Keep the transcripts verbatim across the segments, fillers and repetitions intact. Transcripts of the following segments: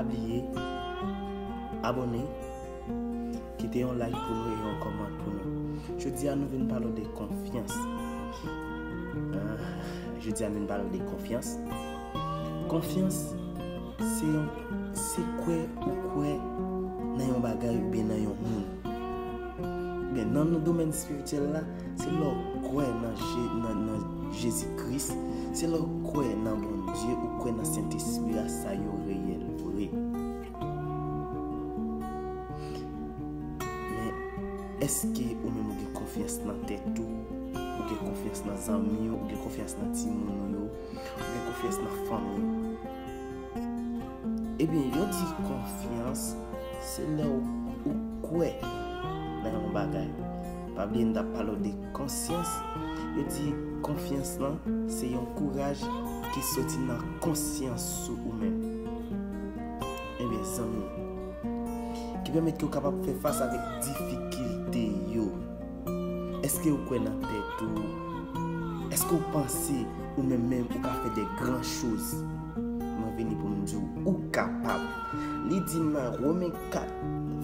Bliye abòne, kite yon like pou nou e yon kòmant pou nou. Jodi a nou vin pale w de konfyans. Ah, jodi a nou vin pale w de konfyans. Konfyans se yon, se kwè ou kwè nan yon bagay oubyen nan yon moun. Men nan, nan domèn espirityèl la, se lè w kwè nan Je-, nan, nan Jezi Kris, se lè w kwè nan Bondye, ou kwè nan Sentespri a, sa yo reyèl vre. Men èske ou menm ou gen konfyans nan tèt ou? Ou gen konfyans nan zanmi w? Ou gen konfyans nan timoun ou yo? Ou gen konfyans nan fanmi w? Ebyen, yo di konfyans se lè w, ou kwè nan yon bagay. Pa bliye n t ap pale w de konsyans. Yo di konfyans lan se yon kouraj ki soti nan konsyans ou, ou menm. Ebyen, zanmi, ki pèmèt ke w kapab fè fas avèk difikilte yo. Èske ou kwè nan tèt ou? Èske ou panse ou menm menm ou ka fè de gran choz? Mwen vini pou m di w, ou kapab. Li di nan Women kat,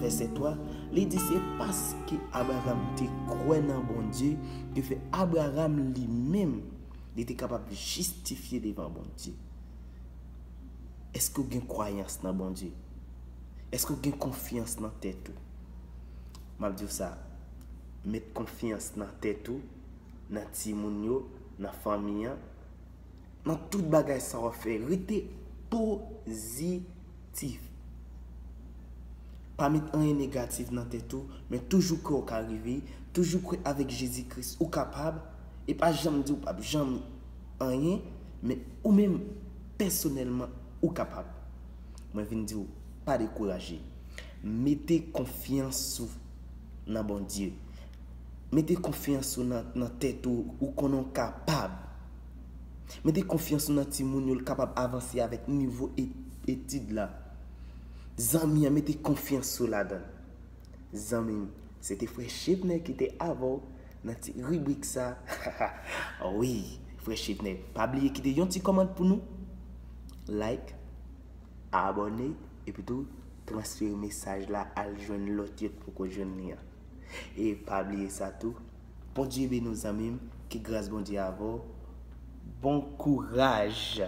vèsè twa, li di se paske Abraram te kwè nan Bondye, ki fè Abraram li menm, li te kapab jistifye devan Bondye. Èske w gen kwayans nan Bondye? Èske w gen konfyans nan tèt ou? M ap di w sa, met konfyans nan tèt ou, nan timoun yo, nan fanmi an, nan tout bagay sa w ap fè. Rete pozitif. Pa met anyen negatif nan tèt ou, men toujou kwè w ka rive, toujou kwè avèk Jezi Kris ou kapab, e pa janm di w p ap janm anyen, men ou menm pèsonèlman ou kapab. Mwen vin di w, pa dekouraje. Mete konfyans ou nan Bondye. Mete konfyans ou nan, nan tèt ou, ou konnen w kapab. Mete konfyans ou nan timoun yo, l kapab avanse avèk nivo e-, etid la. Zanmi an, mete konfyans ou ladan l. Zanmi m, se te Frè Chevner ki te avè w nan ti ribrik sa. Wi, Frè Chevner. Pa bliye kite yon ti kòmant pou nou. Like, abòne, epi tou transfere mesaj la al jwenn lòt yo k poko jwenn li an. E pa bliye sa tou. Bondye beni w zanmi m, ke gras Bondye avè w. Bon kouraj!